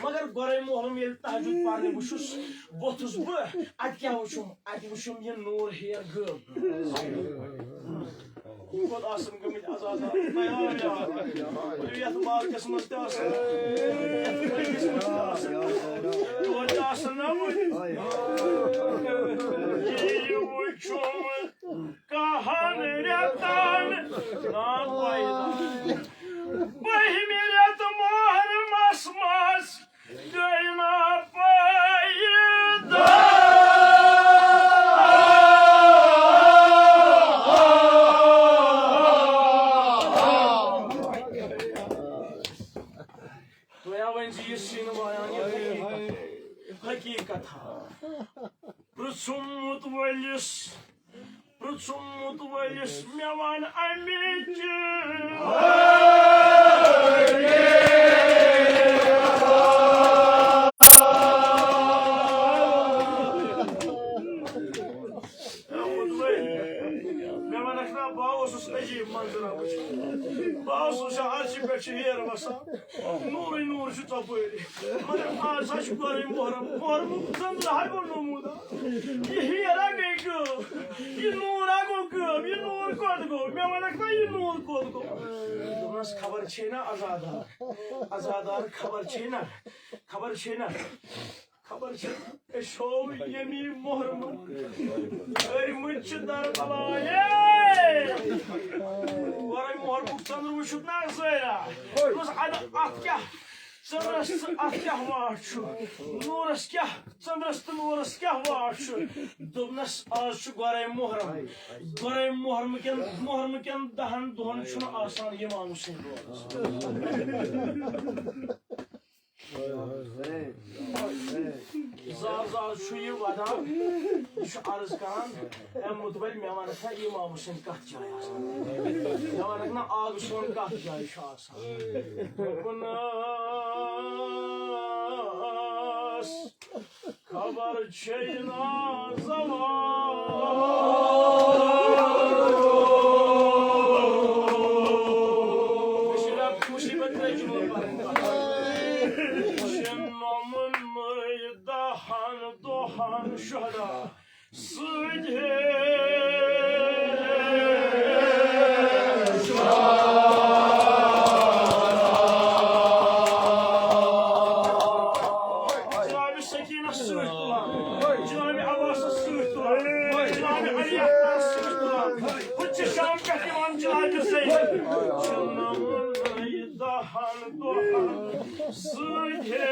مگر گۄرے محرم ییٚلہِ تہجد پرنہِ وٕچھُس، ووٚتھُس بہٕ، اتہِ کیٛاہ وٕچھُم؟ اتہِ وٕچھُم یہِ نوٗر ہیر غٲب۔ کوٚت آسن گٔمٕتۍ عزادار؟ تیار یار۔ یتھ مارکس منٛز تہِ آسن، یتھ کھٔلِس منٛز تہِ آسن، تور تہِ آسن آمٕتۍ۔ یہِ وٕچھُم کاہن رٮ۪تن نا پیدا۔ بٔہمہِ رٮ۪تہٕ محرمس منٛز گٔے نا پیدا۔ گویا وۄنۍ زِ یہِ سیٖنہٕ وایان یہِ حقیٖقت، حقیٖقت ہا۔ پرٛژھُم مُتوٲلِس، پرٛژھُم مُتوٲلِس، مےٚ وَن اَمِچ۔ مےٚ وَنَکھ نا، بہٕ اوسُس عجیٖب منظرا وٕچھان۔ بہٕ اوسُس وٕچھان، عرشہِ پٮ۪ٹھ چھِ ہیر وَسان۔ نوٗرٕے نوٗر چھُ ژۄپٲرۍ۔ مگر آز ہا چھُ گۄڈَے محرم۔ محرمُک ژٔنٛدٕر ہا گوٚو نموٗدار۔ یہِ ہیرا گٔے غٲب۔ یہِ نوٗر ہا گوٚو غٲب۔ یہِ نوٗر کوٚت گوٚو؟ مےٚ وَنَکھ نا، یہِ نوٗر کوٚت گوٚو؟ دوٚپمَس، خبر چھے نا عزادار؟ عزادار خبر چھے نا؟ خبر چھے نا؟ خبر چھے نا؟ أسۍ چھو ییٚمی محرمہٕ۔ أرۍ مٕتۍ چھِ دربلایے۔ گۄڈَے محرمُک ژٔنٛدٕر وٕچھُکھ نا زٲیرا؟ دوٚپمَس، اَدٕ اَتھ کیٛاہ؟ ژٔنٛدرَس تہٕ اَتھ کیٛاہ واٹھ چھُ؟ نوٗرَس کیٛاہ؟ ژٔنٛدرَس تہٕ نوٗرَس کیٛاہ واٹھ چھُ؟ دوٚپنَس، آز چھُ گۄڈَے محرم۔ گۄڈَے محرمہٕ کٮ۪ن، محرمہٕ کٮ۪ن دَہَن دۄہَن چھُنہٕ آسان اِمام حُسین۔ زار زار چھُ یہِ وَدان، یہِ چھُ عرض کران، اے مُتوٲلۍ، مےٚ وَنَکھ نا اِمام حُسین کَتھ جایہِ آسان؟ مےٚ وَنَکھ نا آبہٕ سون کَتھ جایہِ چھُ آسان؟ دوٚپنَس، خبر چھے نا زوال۔ مُصیبت ترٛٲے جملہٕ پَرٕنۍ۔ شِنُم سۭتۍ ہے۔ جناب سکینہ سۭتۍ تُلان، جناب عباسس سۭتۍ تُلان، جناب علی اکبرس سۭتۍ تُلان۔ ہُتہِ چھِ شام پٮ۪ٹھ یِوان جناب زینب۔ دہن دۄہن سۭتۍ ہے۔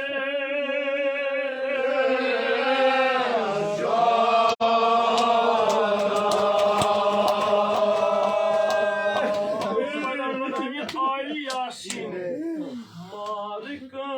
آل یاسین مارکن۔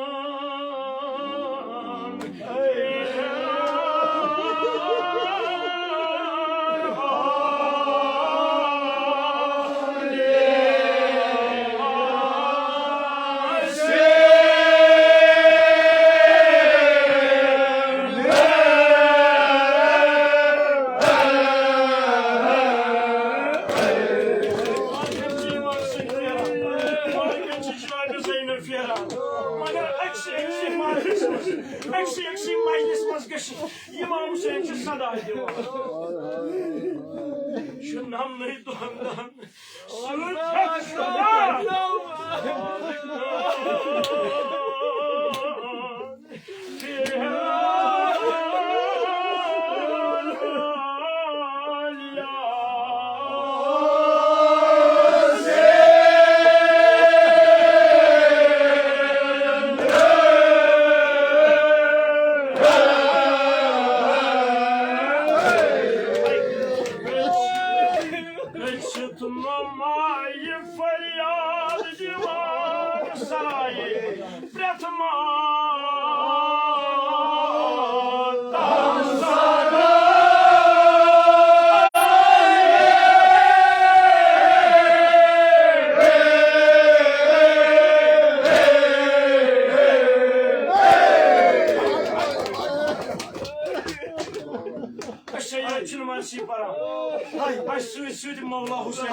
مگر أکسٕے أکسٕے مجلسہِ منٛز، أکسٕے أکسٕے مجلسہِ منٛز گٔژھِتھ امام حسین چھُ صدا دِوان۔ چھُ نمنٕے دۄہن دۄہن سۭتۍ ہٮ۪تھ صدا۔ گٔژھِتھ ممایہِ فریاد دِوان سایہِ پرٛٮ۪تھ ماتم سرا۔ أسۍ چھِ ییٚتہِ چھِ نمازسٕے پران۔ اَسہِ سۭتۍ سۭتۍ مولا حسین۔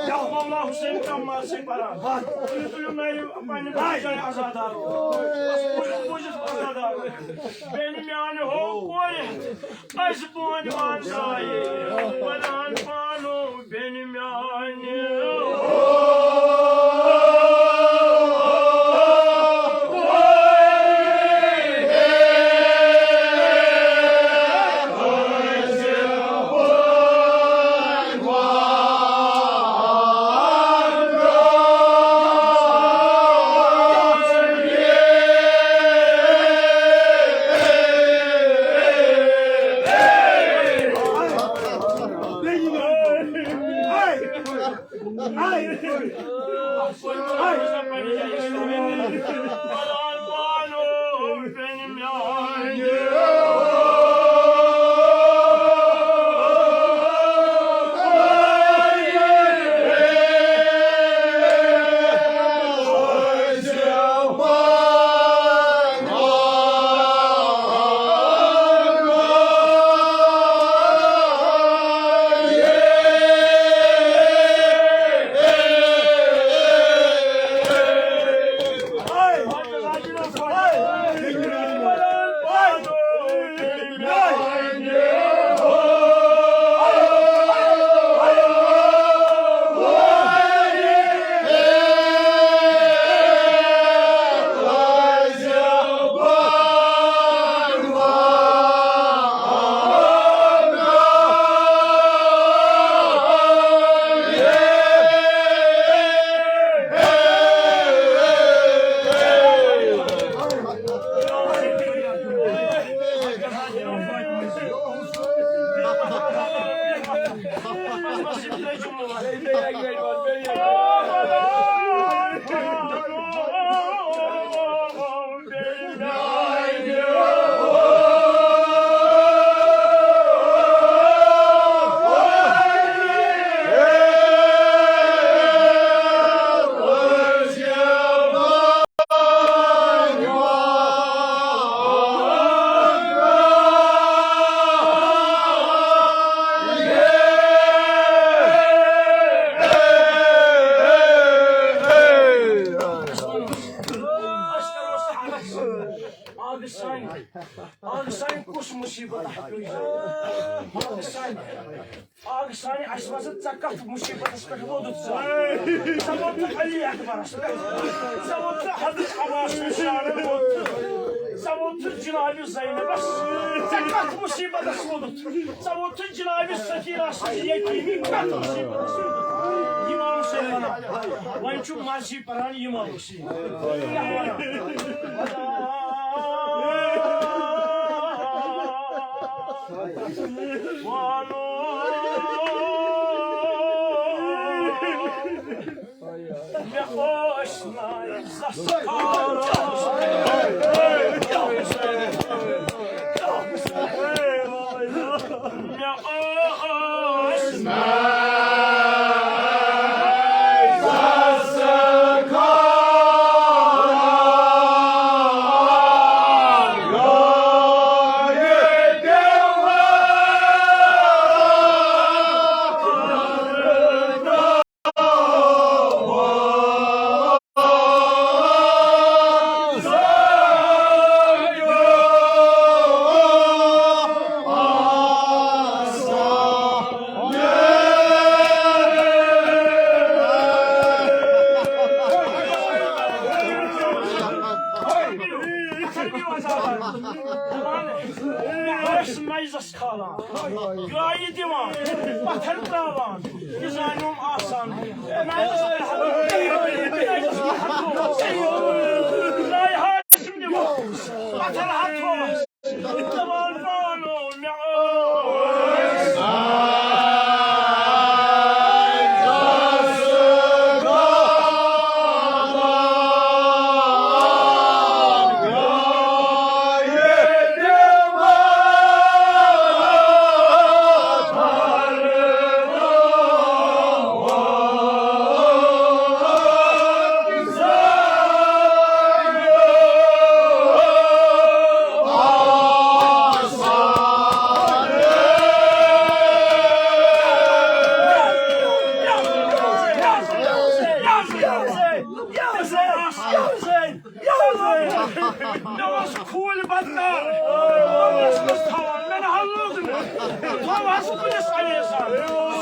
یا مولا حسین کم مارسٕے پران۔ تُہۍ تُلِو نَرِ پننہِ جایہِ عزادار۔ بس بوٗزِتھ، بوٗزِتھ عزادار۔ بیٚنہِ میانہِ ہو کورِ، اَسہِ بونہِ وان زایہِ۔ ونان پانو بیٚنہِ میانہِ ہو۔ آز سانہِ، آز سانہِ کُس مُصیٖبت ہیٚکہِ یِتھ؟ آگ سانہِ، آگ سانہِ، اَسہِ وَن سا، ژےٚ کَتھ مُصیٖبتَس پٮ۪ٹھ ووٚدُتھ ژٕ؟ ژےٚ ووٚدُتھ علی اکبرَس پٮ۪ٹھ، ژےٚ ووٚدُتھ حضرت عباس سٕنٛدِ شانَن ووٚدُتھ ژٕ، ژےٚ ووٚدُتھ جناب زینبَس، ژےٚ کَتھ مُصیٖبتَس ووٚدُتھ؟ ژےٚ ووٚدُتھ جناب سکینہ سٕنٛدِ یتیٖمی کَتھ مُصیٖبتَس ووٚدُتھ؟ یہِ وَن سا وَنان، وۄنۍ چھُ مَزٕ پران یہِ ما اوس یہِ؟ وانو مےٚ اوس نہٕ زَس کھاران۔ مےٚ اوس نہٕ مےٚ ٲسۍ نَیزَس کھالان، گرٛایہِ دِوان، پَتھَر ترٛاوان، یہِ زانیوم آسان۔ نَیزَس پٮ۪ٹھ ہَتھ، نَیزَس پٮ۪ٹھ ہَتھ، نَیہِ ہاشِم دِوان، پَتھَر ہَتھ اوس۔ دَپان پانو مےٚ اوس۔ مےٚ اوس کھوٗلۍ بدکار، مےٚ اوس کُس تھاوان، مےٚ نہ حظ لوٚگ نہٕ۔ بہٕ تھاوہَس کُلِس علیزان،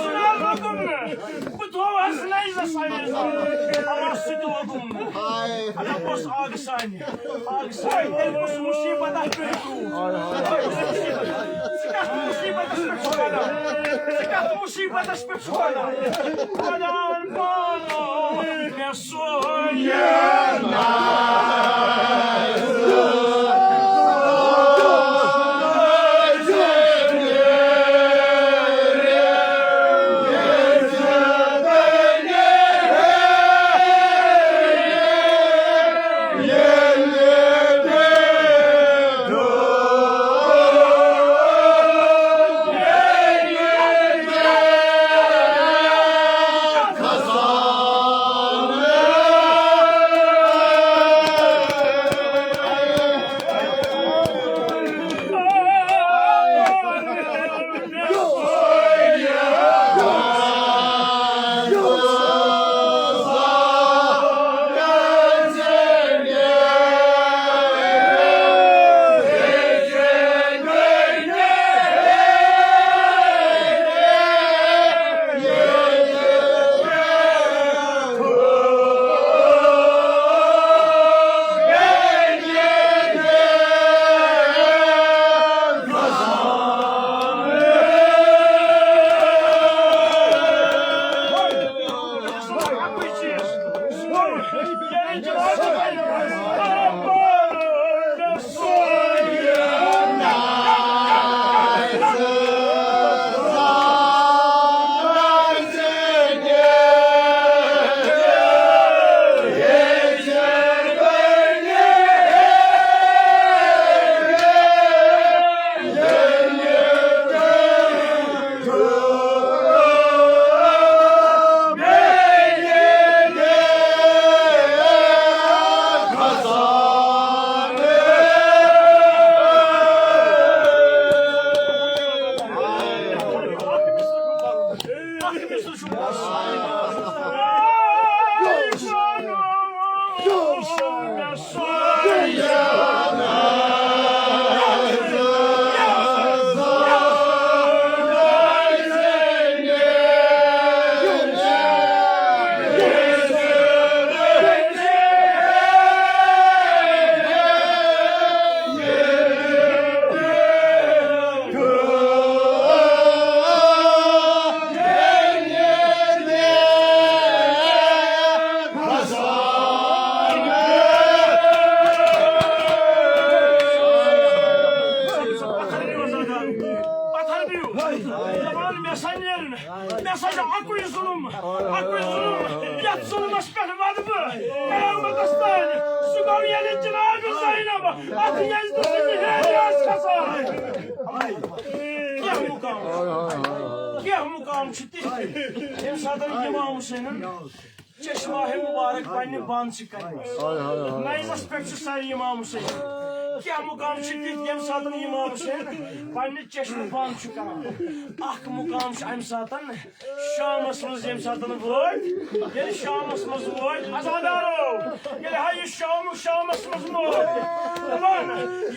سُہ نہ حظ لوٚگُم نہٕ۔ بہٕ تھاوہَس نَیزَس علیزان، اَما سُہ تہِ لوٚگُم نہٕ۔ اَدا کۄس آگ سانہِ، آگ سانہِ، تیٚلہِ کُس مُصیٖبت اَتھ پٮ۪ٹھ پیوٚو؟ ژٕ کَتھ مُصیٖبتَس پٮ۪ٹھ چھُکھ وَنان؟ ژٕ کَتھ مُصیٖبتَس پٮ۪ٹھ چھُکھ وَنان؟ خۄدایَن پانو مےٚ سوے دپان، مےٚ سا نیرِ نہٕ، مےٚ سا چھُ اَکُے ظُلُم، اَکُے ظُلُم، یَتھ ظُلمَس پٮ۪ٹھ وَدٕ بہٕ قیامَتَس تانۍ۔ سُہ گوٚو ییٚلہِ جناب زینب اَتھ یزدٕ سٕنٛدِ ہیٚرِ ٲس کھسان۔ کینٛہہ مُقام، کینٛہہ مُقام چھِ تِتھۍ، ییٚمہِ ساتہٕ امام حسینن چشمہ مبارک پننہِ بانہٕ چھِ کران۔ ہاے، ہاے، ہاے۔ نیزس پٮ۪ٹھ چھُ سر امام حسین۔ کینٛہہ مُقام چھِ تِتھۍ، ییٚمہِ ساتہٕ امام حسین پننہِ چشمہٕ بانہٕ چھُ کران۔ اکھ مُقام چھُ امہِ ساتہٕ شامس منٛز، ییٚمہِ ساتہٕ وٲتۍ، ییٚلہِ شامس منٛز وٲتۍ، عزادارو، ییٚلہِ ہا یہِ شام، شامس منٛز وٲتۍ، دپان،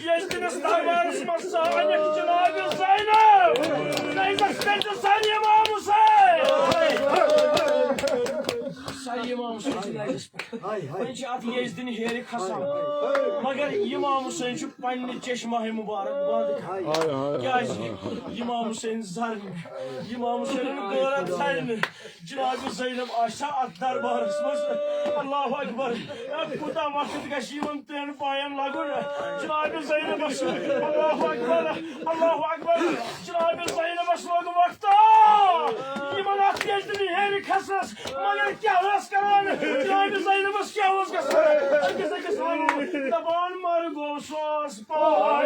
ییٚلہِ تٔمِس دربارس منٛز ژاو، انکھ جناب زینب، نیزس پٮ۪ٹھ چھُ سر امام حسین۔ سر امام حسین چھُ نیزس پٮ۪ٹھ۔ وۄنۍ چھِ اتھ یزدِ نہِ ہیرِ کھسان۔ مگر امام حسین چھُ پننہِ چشمہ مبارک بند کران۔ ہاے، ہاے، ہاے۔ کیازِ؟ امام حسین زر نہٕ۔ امام حسینن غٲرت زر نہٕ۔ جناب زینب آسہِ ہا اتھ دربارس منٛز۔ اللہ اکبر۔ اے، کوٗتاہ وقت گژھِ یِمن ترٛٮ۪ن باین لگُن۔ جناب زینبس، اللہ اکبر، اللہ اکبر۔ جناب زینبس لوٚگ وقت یِمن اتھ یزدِ نہِ ہیرِ کھسنس۔ مگر کیٛاہ ٲس کران؟ جناب زینبس کیٛاہ اوس گژھان؟ أکِس أکِس ونُن، دپان، مر گوٚو سُہ اوس پاے۔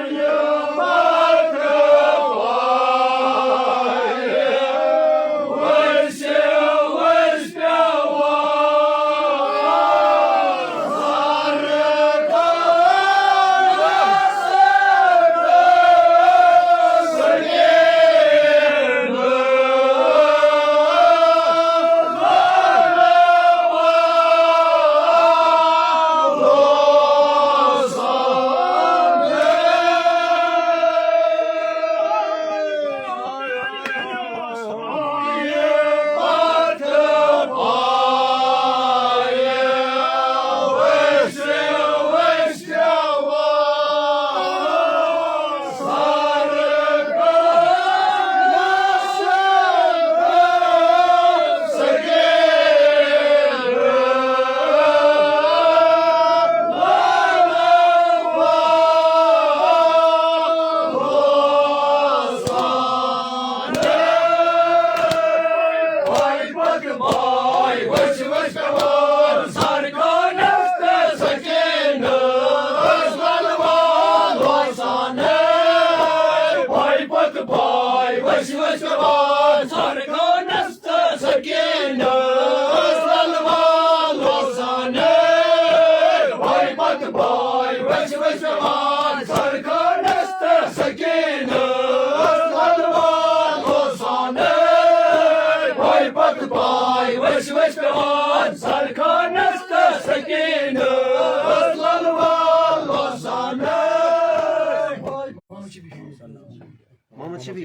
محمد شبیر۔